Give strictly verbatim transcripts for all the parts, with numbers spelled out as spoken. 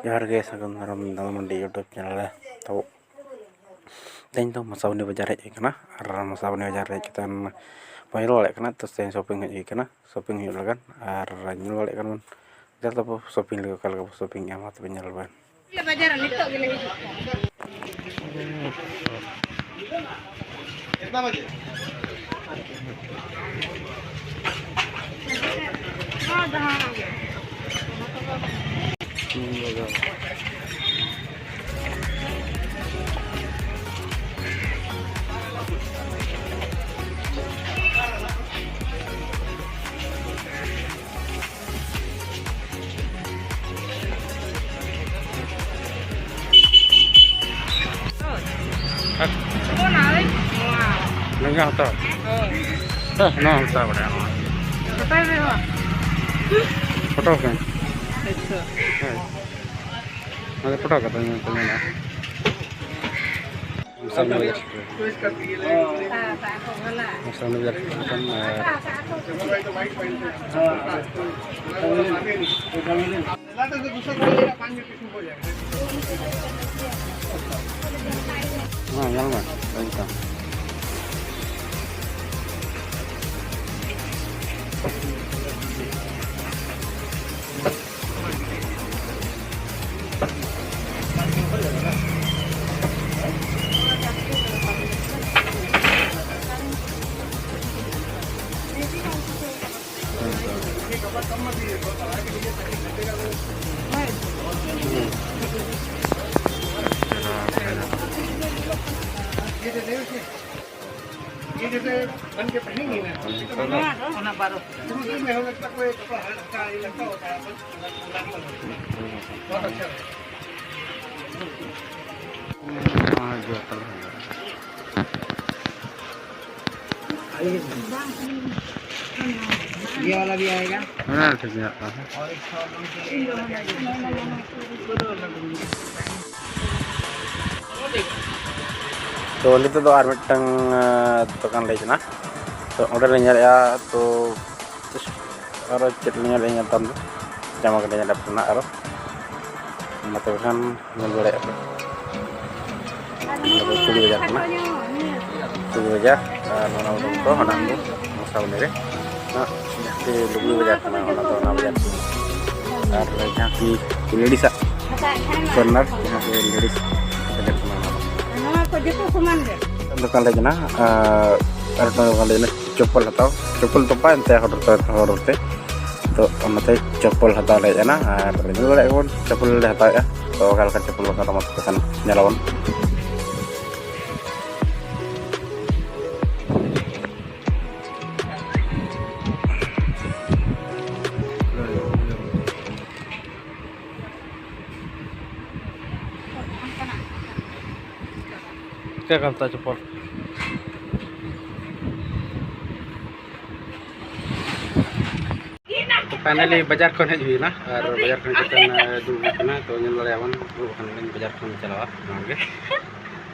ᱡᱚᱦᱟᱨ ᱜᱮ, ᱥᱟᱹᱜᱩᱱ ᱫᱟᱨᱟᱢ ᱫᱟᱫᱟ ᱢᱟᱱᱰᱤ YouTube channel ᱨᱮ᱾ ᱛᱚ, ᱛᱮᱦᱮᱧ ᱫᱚ ᱢᱚᱥᱟᱵᱚᱱᱤ ᱵᱟᱡᱟᱨ ᱦᱮᱡ ᱦᱩᱭ ᱠᱟᱱᱟ, ᱟᱨ ᱢᱚᱥᱟᱵᱚᱱᱤ ᱵᱟᱡᱟᱨ ᱨᱮ ᱦᱮᱡ ᱠᱟᱛᱮ ᱵᱟᱹᱧ ᱧᱮᱞ ᱫᱟᱲᱮᱭᱟᱜ ᱠᱟᱱᱟ, ᱛᱚ ᱛᱮᱦᱮᱧ shopping ᱦᱮᱡ ᱦᱩᱭ ᱠᱟᱱᱟ, shopping ᱦᱩᱭᱩᱜ ᱞᱟᱹᱜᱤᱫ᱾ ᱟᱨ ᱧᱮᱞ ᱫᱟᱲᱮᱭᱟᱜ ᱠᱟᱱᱟ ᱵᱚᱱ, ᱫᱮᱞᱟ ᱛᱟᱵᱚ shopping ᱞᱮᱠᱟ, ᱚᱠᱟ ᱞᱮᱠᱟ ᱵᱚ shopping ᱮᱫᱼᱟ, ᱢᱟ ᱛᱚᱵᱮ ᱧᱮᱞ ᱵᱚᱱ᱾ ᱵᱟᱡᱟᱨ ᱱᱤᱛᱚᱜ ᱜᱮᱞᱮ ᱦᱤᱡᱩᱜ ᱠᱟᱱᱟ᱾ ᱞᱮᱸᱜᱟ ᱦᱟᱛᱟᱣ᱾ ᱦᱮᱸ, ᱱᱚᱣᱟ ᱦᱟᱛᱟᱣ ᱵᱟᱲᱟᱭᱟ, ᱱᱚᱣᱟ᱾ ᱯᱷᱳᱴᱳ ᱠᱟᱱ᱾ ᱦᱳᱭ᱾ ᱟᱫᱚ ᱯᱷᱳᱴᱳ ᱠᱟᱛᱮ ᱧᱮᱞ ᱛᱮ ᱢᱮᱱᱟᱜᱼᱟ᱾ ᱥᱟᱢᱱᱮ ᱵᱟᱡᱟᱨ ᱥᱮᱴᱮᱨ᱾ ᱥᱟᱢᱱᱮ ᱵᱟᱡᱟᱨ ᱥᱮᱴᱮᱨ ᱟᱠᱟᱱ, ᱟᱨ ᱦᱮᱸ, ᱧᱮᱞ ᱢᱮ, ᱮᱠᱫᱚᱢ᱾ ये जैसे बन के पहनेंगे ना, हाँ, हाँ, बारह। शुरू से मैं हूँ, लगता कोई तो हल्का, ये लगता होता है, बस, बहुत अच्छा है। हाँ, जो होता है। ये वाला भी आएगा। हाँ, ठीक है, आता है। और एक सौ नमकीन। ᱛᱚ, ᱱᱤᱛᱚᱜ ᱫᱚ ᱟᱨ ᱢᱤᱫᱴᱟᱝ, ᱟᱸ, ᱫᱚᱠᱟᱱ ᱞᱮ ᱦᱮᱡ ᱮᱱᱟ᱾ ᱛᱚ, ᱚᱸᱰᱮ ᱞᱮ ᱧᱮᱞᱮᱜᱼᱟ᱾ ᱛᱚ, just ᱟᱨᱚ ᱪᱮᱫ ᱞᱮ ᱧᱮᱞᱮᱜᱼᱟ, ᱧᱮᱞ ᱛᱟᱢ ᱫᱚ ᱡᱟᱢᱟ ᱠᱚᱞᱮ ᱧᱮᱞᱮᱫ ᱛᱟᱦᱮᱱᱟ᱾ ᱟᱨᱚ ᱢᱟ ᱛᱚᱵᱮ ᱠᱷᱟᱱ ᱧᱮᱞ ᱫᱟᱲᱮᱭᱟᱜ ᱯᱮ᱾ ᱱᱚᱣᱟ ᱫᱚ ᱪᱩᱲᱤ ᱵᱟᱡᱟᱨ ᱠᱟᱱᱟ᱾ ᱪᱩᱲᱤ ᱵᱟᱡᱟᱨ, ᱟᱨ ᱚᱱᱟ ᱩᱰᱩᱝ ᱠᱚ ᱦᱟᱱᱟ ᱠᱚ ᱢᱚᱥᱟᱵᱚᱱᱤ ᱨᱮ᱾ ᱚᱱᱟ ᱡᱟᱦᱟᱸ ᱠᱤ ᱞᱩᱜᱽᱲᱤ ᱵᱟᱡᱟᱨ ᱠᱟᱱᱟ, ᱚᱱᱟ ᱫᱚ ᱚᱱᱟ ᱵᱟᱡᱟᱨ ᱠᱟᱱᱟ᱾ ᱟᱨ ᱡᱟᱦᱟᱸ ᱠᱤ ᱞᱮᱰᱤᱥᱟᱜ ᱠᱚᱨᱱᱟᱨ, ᱡᱟᱦᱟᱸ ᱠᱤ ᱞᱮᱰᱤᱥ ᱵᱟᱡᱟᱨ ᱠᱟᱱᱟ, ᱚᱱᱟ ᱫᱚ᱾ ᱱᱚᱣᱟ ᱠᱚ ᱡᱚᱛᱚ ᱥᱚᱢᱟᱱ ᱜᱮ? ᱫᱚᱠᱟᱱ ᱞᱮ ᱠᱟᱱᱟ, ᱟᱨ ᱟᱨ ᱢᱤᱫᱴᱟᱝ ᱫᱚᱠᱟᱱ ᱞᱮ ᱠᱟᱱᱟ ᱪᱚᱯᱯᱚᱞ ᱦᱟᱛᱟᱣ, ᱪᱚᱯᱯᱚᱞ ᱛᱚᱯᱟ ᱮᱱᱛᱮ ᱦᱚᱨ ᱛᱮ, ᱦᱚᱨ ᱛᱮ᱾ ᱛᱚ ᱚᱱᱟᱛᱮ ᱪᱚᱯᱯᱚᱞ ᱦᱟᱛᱟᱣ ᱞᱮ ᱦᱮᱡ ᱮᱱᱟ, ᱟᱨ ᱧᱮᱞ ᱫᱟᱲᱮᱭᱟᱜ ᱠᱟᱱᱟ ᱵᱚᱱ ᱪᱚᱯᱯᱚᱞ ᱞᱮ ᱦᱟᱛᱟᱣᱮᱜᱼᱟ᱾ ᱛᱚ ᱚᱠᱟ ᱞᱮᱠᱟ ᱪᱚᱯᱯᱚᱞ ᱵᱟᱠᱷᱟᱱ ᱫᱚ ᱢᱟ ᱛᱚᱵᱮ ᱠᱷᱟᱱ ᱧᱮᱞᱟᱵᱚᱱ᱾ ᱪᱮᱫ ᱞᱮᱠᱟ ᱦᱟᱛᱟᱣ ᱪᱚᱯᱯᱚᱞ? ᱯᱷᱟᱭᱱᱟᱞᱤ ᱵᱟᱡᱟᱨ ᱠᱷᱚᱱ ᱦᱮᱡ ᱦᱩᱭᱱᱟ, ᱟᱨ ᱵᱟᱡᱟᱨ ᱠᱷᱚᱱ ᱦᱮᱡ ᱠᱟᱛᱮ ᱫᱩᱲᱩᱵ ᱦᱩᱭ ᱠᱟᱱᱟ᱾ ᱛᱚ ᱧᱮᱞ ᱫᱟᱲᱮᱭᱟᱜ ᱵᱚᱱ, ᱫᱩᱲᱩᱵ ᱟᱠᱟᱱ ᱵᱟᱡᱟᱨ ᱠᱷᱚᱱ ᱪᱟᱞᱟᱣᱟ ᱱᱚᱣᱟ ᱜᱮ᱾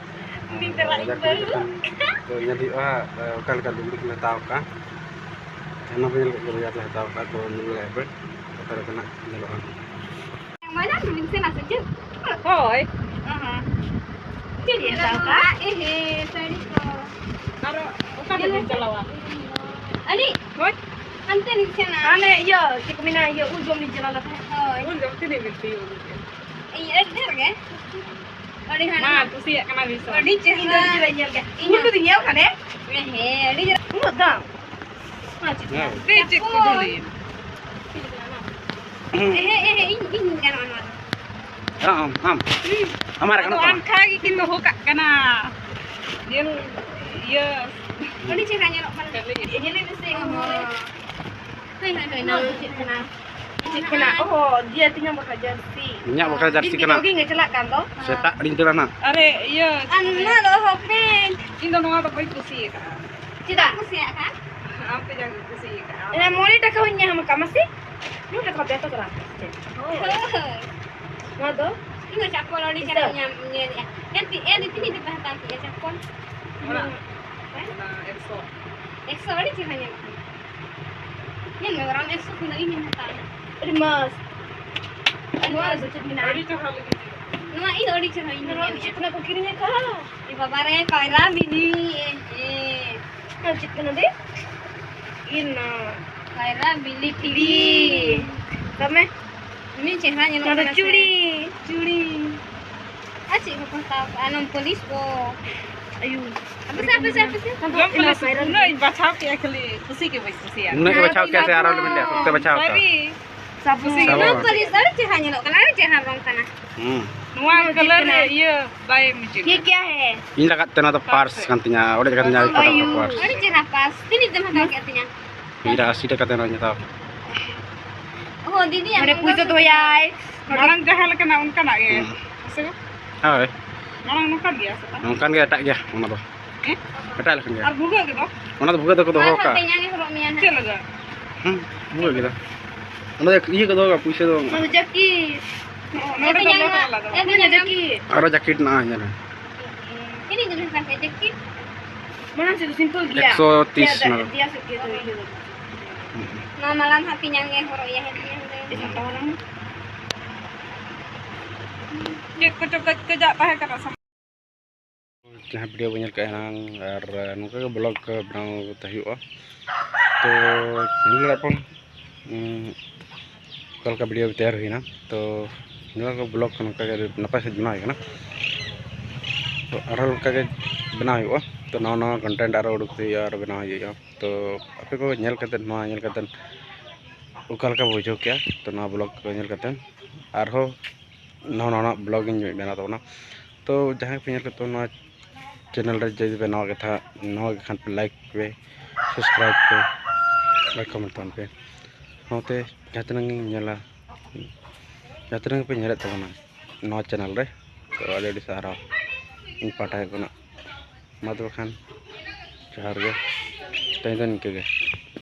ᱵᱟᱡᱟᱨ ᱠᱷᱚᱱ ᱦᱮᱡ ᱠᱟᱛᱮ ᱛᱚ ᱧᱮᱞ ᱦᱩᱭᱩᱜᱼᱟ, ᱚᱠᱟ ᱞᱮᱠᱟ ᱞᱩᱜᱽᱲᱤ ᱠᱚᱞᱮ ᱦᱟᱛᱟᱣ ᱠᱟᱜᱼᱟ᱾ ᱚᱱᱟ ᱠᱚ ᱧᱮᱞ ᱠᱟᱛᱮ ᱵᱟᱡᱟᱨ ᱞᱮ ᱦᱟᱛᱟᱣ ᱠᱟᱜᱼᱟ᱾ ᱛᱚ ᱧᱮᱞ ᱫᱟᱲᱮᱭᱟᱜ ᱯᱮ ᱚᱠᱟ ᱞᱮᱠᱟᱱᱟᱜ ᱧᱮᱞᱚᱜᱼᱟ᱾ ᱢᱟᱡᱟᱱ ᱵᱤᱱ ᱥᱮᱱᱟ ᱥᱮ ᱪᱮᱫ? ᱦᱳᱭ᱾ ᱚ ᱦᱚᱸ᱾ ᱪᱮᱫ ᱵᱤᱱ ᱦᱟᱛᱟᱣ ᱠᱟᱜᱼᱟ? ᱮᱦᱮ, ᱥᱟᱹᱲᱤ ᱠᱚ᱾ ᱟᱨ ᱚᱠᱟ ᱛᱮᱵᱤᱱ ᱪᱟᱞᱟᱣᱟ? ᱟᱹᱞᱤᱧ? ᱦᱳᱭ᱾ ᱦᱟᱱᱛᱮ ᱞᱤᱧ ᱥᱮᱱᱟ᱾ ᱦᱟᱱᱮ ᱤᱭᱟᱹ, ᱪᱮᱫ ᱠᱚ ᱢᱮᱱᱟ, ᱤᱭᱟᱹ, ᱩᱞ ᱡᱚᱢ ᱞᱤᱧ ᱪᱟᱞᱟᱣ ᱞᱮᱱ ᱛᱟᱦᱮᱸᱫ᱾ ᱦᱳᱭ᱾ ᱩᱞ ᱡᱚᱢ ᱛᱤᱱᱟᱹᱜ ᱵᱤᱱ ᱛᱤᱭᱳᱜ ᱠᱮᱫᱟ? ᱤᱧ ᱟᱹᱰᱤ ᱰᱷᱮᱨ ᱜᱮ᱾ ᱟᱹᱰᱤ ᱦᱟᱱᱟ ᱢᱟ, ᱠᱩᱥᱤᱭᱟᱜ ᱠᱟᱱᱟ ᱵᱤᱱ ᱥᱮ? ᱟᱹᱰᱤ ᱪᱮᱦᱨᱟ᱾ ᱤᱧ ᱫᱚ ᱟᱹᱰᱤ ᱪᱮᱦᱨᱟ ᱧᱮᱞ ᱠᱮᱫ᱾ ᱤᱧ ᱩᱞ ᱠᱚᱫᱚ ᱧᱮᱞ ᱠᱟᱱᱮ? ᱦᱮᱸ, ᱟᱹᱰᱤ ᱪᱮᱦᱨᱟ᱾ ᱩᱱᱟᱹᱜ ᱫᱟᱢ? ᱦᱮᱸ, ᱪᱮᱫ ᱠᱚ? ᱦᱮᱸ, ᱪᱮᱫ ᱠᱚ ᱦᱳᱭ᱾ ᱫᱟᱢ? ᱦᱮᱸ, ᱦᱮᱸ, ᱦᱮᱸ, ᱤᱧ, ᱤᱧ ᱜᱟᱱᱚᱜᱼᱟ ᱱᱚᱣᱟ ᱫᱚ᱾ ᱟᱢ, ᱟᱢ᱾ ᱦᱩᱸ᱾ ᱟᱢᱟᱜ ᱨᱮ ᱟᱫᱚ ᱠᱟᱱᱟ ᱛᱚ? ᱟᱱᱠᱷᱟ ᱜᱮᱠᱤᱱ ᱫᱚᱦᱚ ᱠᱟᱜ ᱠᱟᱱᱟ᱾ ᱧᱮᱞ, ᱤᱭᱟᱹ᱾ ᱟᱹᱰᱤ ᱪᱮᱦᱨᱟ ᱧᱮᱞᱚᱜ ᱠᱟᱱᱟ᱾ ᱠᱷᱟᱹᱞᱤ᱾ ᱧᱮᱞᱮ ᱢᱮᱥᱮ, ᱦᱳᱭ᱾ ᱦᱳᱭ, ᱦᱳᱭ, ᱦᱳᱭ, ᱱᱚᱣᱟ ᱫᱚ ᱪᱮᱫ ᱠᱟᱱᱟ? ᱪᱮᱫ ᱠᱟᱱᱟ? ᱚ, ᱫᱤᱭᱟ ᱛᱤᱧᱟᱹ ᱵᱟᱠᱷᱟ ᱡᱟᱹᱨᱥᱤ᱾ ᱤᱧᱟᱹᱜ ᱵᱟᱠᱷᱨᱟ ᱡᱟᱹᱨᱥᱤ ᱵᱤᱱ ᱠᱟᱱᱟ᱾ ᱜᱮ ᱪᱟᱞᱟᱜ ᱠᱟᱱ ᱫᱚ᱾ ᱥᱮᱛᱟᱜ ᱨᱤᱧ ᱪᱟᱞᱟᱜᱼᱟ ᱱᱟᱜ᱾ ᱟᱨᱮ, ᱤᱭᱟᱹ, ᱟᱨ ᱱᱚᱣᱟ ᱫᱚ ᱦᱚᱯᱮᱱ᱾ ᱤᱧ ᱫᱚ ᱱᱚᱣᱟ ᱫᱚ ᱵᱟᱹᱧ ᱠᱩᱥᱤᱭᱟᱠᱟᱜᱼᱟ᱾ ᱪᱮᱫᱟᱜ? ᱠᱩᱥᱤᱭᱟᱜ ᱠᱷᱟᱱ? ᱟᱢ ᱯᱮ ᱡᱟᱦᱟᱸ ᱠᱩᱥᱤᱭᱟᱠᱟᱜᱼᱟ᱾ ᱮ, ᱢᱚᱬᱮ ᱴᱟᱠᱟ ᱦᱚᱸᱧ ᱧᱟᱢ ᱟᱠᱟᱫ, ᱢᱟᱥᱮ᱾ ᱢᱚᱬᱮ ᱴᱟᱠᱟ ᱵᱮᱛᱚ ᱛᱚᱨᱟ᱾ ᱦᱳᱭ᱾ ᱱᱚᱣᱟ ᱫᱚ? ᱤᱧ ᱫᱚ ᱪᱟᱯᱚᱞ ᱟᱹᱰᱤ ᱪᱮᱦᱨᱟᱧ ᱧᱟᱢ, ᱧᱮᱞᱮᱜᱼᱟ᱾ ᱮᱱᱛᱮ, ᱮᱱ ᱨᱮ ᱛᱤᱱᱟᱹᱜ ᱛᱮᱯᱮ ᱦᱟᱛᱟᱣ ᱠᱮᱜᱼᱟ ᱪᱟᱯᱚᱞ? ᱚᱲᱟᱜ᱾ ᱦᱮᱸ? ᱚᱱᱟ ᱮᱠᱥᱚ᱾ ᱮᱠᱥᱚ ᱟᱹᱰᱤ ᱪᱮᱦᱨᱟ ᱧᱮᱞᱚᱜ ᱠᱟᱱᱟ᱾ ᱧᱮᱞ ᱢᱮ ᱵᱟᱨᱚᱱ, ᱮᱠᱥᱚ ᱠᱷᱚᱱᱟᱜ ᱤᱧ ᱦᱚᱧ ᱦᱟᱛᱟᱣᱟ ᱱᱟᱜ᱾ ᱟᱹᱰᱤ ᱢᱚᱡᱽ᱾ ᱟᱹᱰᱤ ᱱᱚᱣᱟ ᱫᱚ ᱪᱮᱫ ᱢᱮᱱᱟᱜᱼᱟ? ᱟᱹᱰᱤ ᱪᱮᱦᱨᱟ ᱞᱟᱹᱜᱤᱫ᱾ ᱱᱚᱣᱟ ᱤᱧ ᱟᱹᱰᱤ ᱪᱮᱦᱨᱟ ᱤᱧ ᱱᱚᱣᱟ ᱧᱮᱞᱮᱫᱼᱟ᱾ ᱪᱮᱫ ᱠᱟᱱᱟ ᱠᱚ ᱠᱤᱨᱤᱧ ᱟᱠᱟᱫᱼᱟ? ᱮ ᱵᱟᱵᱟ ᱨᱮ, ᱠᱟᱭᱨᱟ ᱵᱤᱞᱤ, ᱮ, ᱮ᱾ ᱱᱚᱣᱟ ᱪᱮᱫ ᱠᱟᱱᱟ ᱫᱤ? ᱤᱱᱟ᱾ ᱠᱟᱭᱨᱟ ᱵᱤᱞᱤ ᱴᱤ ᱵᱤ᱾ ᱥᱟᱵ ᱢᱮ᱾ ᱩᱱᱤ ᱪᱮᱦᱨᱟ ᱧᱮᱞᱚᱜ ᱱᱚᱣᱟ ᱫᱚ ᱠᱟᱱᱟ ᱥᱮ᱾ ᱪᱩᱲᱤ᱾ ᱪᱩᱲᱤ᱾ ᱟᱨ ᱪᱮᱫ ᱠᱚᱠᱚ ᱦᱟᱛᱟᱣ ᱠᱟᱜᱼᱟ? ᱱᱚᱣᱟ ᱯᱟᱹᱞᱤᱥ ᱠᱚ᱾ ᱟᱭᱩ᱾ ᱟᱯᱮ ᱥᱮ, ᱟᱯᱮ ᱥᱮ, ᱟᱯᱮ ᱥᱮ᱾ ᱱᱚᱣᱟ ᱫᱚ ᱡᱚᱢ ᱯᱟᱹᱞᱤᱥ ᱤᱱᱟ ᱩᱱᱟᱹᱜ ᱤᱧ ᱵᱟᱪᱷᱟᱣ ᱠᱮᱜᱼᱟ, ᱠᱷᱟᱹᱞᱤ ᱠᱩᱥᱤ ᱜᱮ ᱵᱟᱹᱧ ᱠᱩᱥᱤᱭᱟᱜᱼᱟ᱾ ᱩᱱᱟᱹᱜ ᱜᱮ ᱵᱟᱪᱷᱟᱣ ᱠᱮᱜᱼᱟ ᱥᱮ ᱟᱨᱚ ᱞᱮ ᱢᱮᱱ ᱞᱮᱜᱼᱟ? ᱥᱚᱠᱛᱚ ᱵᱟᱪᱷᱟᱣ ᱠᱟᱜᱼᱟ᱾ ᱥᱟᱹᱨᱤ᱾ ᱥᱟᱵᱚᱱ᱾ ᱥᱟᱵᱚᱱ᱾ ᱱᱚᱣᱟ ᱯᱟᱹᱞᱤᱥ ᱟᱹᱰᱤ ᱪᱮᱦᱨᱟ ᱧᱮᱞᱚᱜ ᱠᱟᱱᱟ, ᱟᱹᱰᱤ ᱪᱮᱦᱨᱟ ᱨᱚᱝ ᱠᱟᱱᱟ᱾ ᱦᱩᱸ᱾ ᱱᱚᱣᱟ ᱱᱚᱣᱟ ᱪᱮᱫ ᱠᱟᱞᱟᱨ ᱠᱟᱱᱟ? ᱤᱭᱟᱹ ᱵᱟᱭ ᱢᱩᱡᱟᱹᱜ ᱤᱭᱟᱹ ᱠᱟᱱᱟ᱾ ᱠᱮᱭᱟ ᱦᱮ? ᱤᱧ ᱞᱟᱜᱟᱫ ᱛᱮ ᱱᱚᱣᱟ ᱫᱚ ᱯᱟᱨᱥ ᱠᱟᱱ ᱛᱤᱧᱟ, ᱚᱲᱮᱡ ᱠᱟᱱ ᱛᱤᱧᱟ, ᱟᱭᱩ᱾ ᱯᱟᱨᱥ᱾ ᱟᱹᱰᱤ ᱪᱮᱦᱨᱟ ᱯᱟᱨᱥ᱾ ᱛᱤᱱᱟᱹᱜ ᱫᱟᱢ ᱦᱟᱛᱟᱣ ᱠᱮᱫ ᱛᱤᱧᱟ? ᱤᱧ ᱫᱚ ᱟᱥᱤ ᱴᱟᱠᱟ ᱛᱮ ᱱᱚᱣᱟᱧ ᱦᱟᱛᱟᱣ᱾ ᱚ, ᱫᱤᱫᱤ, ᱱᱚᱰᱮ ᱟᱢ ᱯᱩᱭᱥᱟᱹ ᱫᱚ ᱫᱚᱦᱚᱭᱟᱭ᱾ ᱢᱟᱲᱟᱝ ᱡᱟᱦᱟᱸ ᱞᱮᱠᱟᱱᱟᱜ ᱚᱱᱠᱟᱱᱟᱜ ᱜᱮ᱾ ᱦᱩᱸ᱾ ᱦᱮᱸ ᱥᱮ ᱵᱟᱝ? ᱦᱳᱭ᱾ ᱢᱟᱲᱟᱝ ᱱᱚᱝᱠᱟᱱ ᱜᱮᱭᱟ ᱥᱮ ᱵᱟᱝ? ᱱᱚᱝᱠᱟᱱ ᱜᱮ, ᱮᱴᱟᱜ ᱜᱮᱭᱟ ᱚᱱᱟ ᱫᱚ᱾ ᱦᱮᱸ? ᱮᱴᱟᱜ ᱞᱮᱠᱟᱱ ᱜᱮᱭᱟ᱾ ᱟᱨ ᱵᱷᱩᱜᱟᱹᱜ ᱜᱮᱫᱚ? ᱚᱱᱟ ᱫᱚ ᱵᱷᱩᱜᱟᱹᱜ ᱫᱚᱠᱚ ᱫᱚᱦᱚ ᱢᱟ ᱠᱟᱜᱼᱟ᱾ ᱛᱮᱧᱟᱝ ᱮ ᱦᱚᱨᱚᱜ ᱢᱮᱭᱟ ᱱᱟᱦᱟᱜ᱾ ᱪᱮᱫ ᱞᱟᱜᱟᱜ? ᱦᱩᱸ, ᱵᱷᱩᱜᱟᱹᱜ ᱜᱮᱫᱚ᱾ ᱚᱱᱟ ᱫᱚ ᱤᱭᱟᱹ ᱠᱚ ᱫᱚᱦᱚ ᱠᱟᱜᱼᱟ, ᱯᱩᱭᱥᱟᱹ ᱫᱚ ᱵᱟᱝ᱾ ᱚᱱᱟ ᱫᱚ ᱡᱟᱹᱠᱤᱴ᱾ ᱱᱚᱰᱮ ᱫᱚ ᱛᱮᱧᱟᱝ ᱞᱚ ᱦᱟᱸᱜ᱾ ᱴᱚᱞᱟ ᱫᱚ᱾ ᱮ, ᱛᱮᱧᱟᱝ ᱦᱟᱸᱜ᱾ ᱟᱨᱚ ᱡᱟᱹᱠᱤᱴ ᱢᱮᱱᱟᱜᱼᱟ, ᱧᱮᱞ ᱢᱮ᱾ ᱛᱤᱱᱟᱹᱜ ᱡᱚᱱ ᱠᱟᱱ ᱛᱟᱭᱟ ᱡᱟᱹᱠᱤᱴ? ᱢᱟᱲᱟᱝ ᱥᱮᱫ ᱫᱚ simple ᱜᱮᱭᱟ᱾ ᱮᱠᱥᱚ ᱛᱤᱥ ᱫᱮᱭᱟ ᱥᱮᱫ, ᱱᱚᱰᱮ᱾ ᱫᱮᱭᱟ ᱥᱮᱫ ᱜᱮ ᱫᱚ ᱤᱭᱟᱹ ᱫᱚ᱾ ᱦᱩᱸ᱾ ᱱᱚᱣᱟ ᱢᱟᱞᱟ ᱱᱟᱦᱟᱜ ᱛᱮᱧᱟᱝ ᱮ ᱦᱚᱨᱚᱜ ᱮᱭᱟ, ᱦᱮᱸ, ᱛᱮᱧᱟᱝ ᱫᱚ᱾ ᱮ, ᱥᱟᱯᱟ ᱢᱟᱞᱟ ᱦᱚᱸ᱾ ᱪᱮᱫ ᱠᱚᱪᱚ ᱠᱟᱹᱡ ᱠᱟᱹᱡᱟᱜ ᱛᱟᱦᱮᱸ ᱠᱟᱱᱟ ᱥᱟᱢᱟᱱ᱾ ᱡᱟᱦᱟᱸ video ᱵᱚᱱ ᱧᱮᱞ ᱠᱟᱜᱼᱟ ᱮᱱᱟᱝ, ᱟᱨ ᱱᱚᱝᱠᱟ ᱜᱮ vlog ᱵᱮᱱᱟᱣ ᱛᱟᱦᱮᱸ ᱦᱩᱭᱩᱜᱼᱟ᱾ ᱛᱚ, ᱧᱮᱞ ᱫᱟᱲᱮᱭᱟᱜ ᱵᱚᱱ, ᱩᱸ, ᱚᱠᱟ ᱞᱮᱠᱟ video ᱛᱮᱭᱟᱨ ᱦᱩᱭᱱᱟ᱾ ᱛᱚ, ᱱᱚᱣᱟ ᱠᱚ vlog ᱠᱚ ᱱᱚᱝᱠᱟ ᱜᱮ ᱱᱟᱯᱟᱭ ᱥᱟᱺᱦᱤᱡ ᱵᱮᱱᱟᱣ ᱦᱩᱭ ᱠᱟᱱᱟ᱾ ᱛᱚ, ᱟᱨᱦᱚᱸ ᱱᱚᱝᱠᱟ ᱜᱮ ᱵᱮᱱᱟᱣ ᱦᱩᱭᱩᱜᱼᱟ᱾ ᱛᱚ, ᱱᱟᱣᱟ ᱱᱟᱣᱟ content ᱟᱨᱦᱚᱸ ᱩᱰᱩᱠ ᱦᱩᱭᱩᱜᱼᱟ, ᱟᱨ ᱵᱮᱱᱟᱣ ᱦᱩᱭᱩᱜᱼᱟ᱾ ᱛᱚ, ᱟᱯᱮ ᱠᱚ ᱧᱮᱞ ᱠᱟᱛᱮᱫ, ᱱᱚᱣᱟ ᱧᱮᱞ ᱠᱟᱛᱮᱫ ᱚᱠᱟ ᱞᱮᱠᱟ ᱯᱮ ᱵᱩᱡᱷᱟᱹᱣ ᱠᱮᱜᱼᱟ? ᱛᱚ, ᱱᱚᱣᱟ vlog ᱠᱚ ᱧᱮᱞ ᱠᱟᱛᱮᱫ ᱟᱨᱦᱚᱸ ᱱᱟᱣᱟ ᱱᱟᱣᱟ vlog ᱤᱧ ᱵᱮᱱᱟᱣ ᱛᱟᱵᱚᱱᱟ᱾ ᱛᱚ, ᱡᱟᱦᱟᱸᱭ ᱯᱮ ᱧᱮᱞ ᱠᱮᱫ ᱛᱟᱵᱚᱱᱟ, ᱱᱚᱣᱟ channel ᱨᱮ ᱡᱩᱫᱤ ᱯᱮ ᱱᱟᱣᱟ ᱜᱮ ᱛᱷᱟ-, ᱱᱟᱣᱟ ᱜᱮ ᱠᱷᱟᱱ ᱯᱮ like ᱯᱮ, subscribe ᱯᱮ, like comment ᱛᱟᱵᱚᱱ ᱯᱮ᱾ ᱥᱟᱶᱛᱮ ᱡᱟᱦᱟᱸ ᱛᱤᱱᱟᱹᱜ ᱜᱤᱧ ᱧᱮᱞᱟ, ᱡᱟᱦᱟᱸ ᱛᱤᱱᱟᱹᱜ ᱜᱮᱯᱮ ᱧᱮᱞᱮᱫ ᱛᱟᱵᱚᱱᱟ ᱱᱚᱣᱟ channel ᱨᱮ, ᱛᱚ ᱟᱹᱰᱤ ᱟᱹᱰᱤ ᱥᱟᱨᱦᱟᱣ ᱤᱧ ᱯᱟᱦᱴᱟ ᱠᱷᱚᱱᱟᱜ᱾ ᱢᱟ ᱛᱚᱵᱮ ᱠᱷᱟᱱ ᱡᱚᱦᱟᱨ ᱜᱮ, ᱛᱮᱦᱮᱧ ᱫᱚ ᱱᱤᱝᱠᱟᱹ ᱜᱮ᱾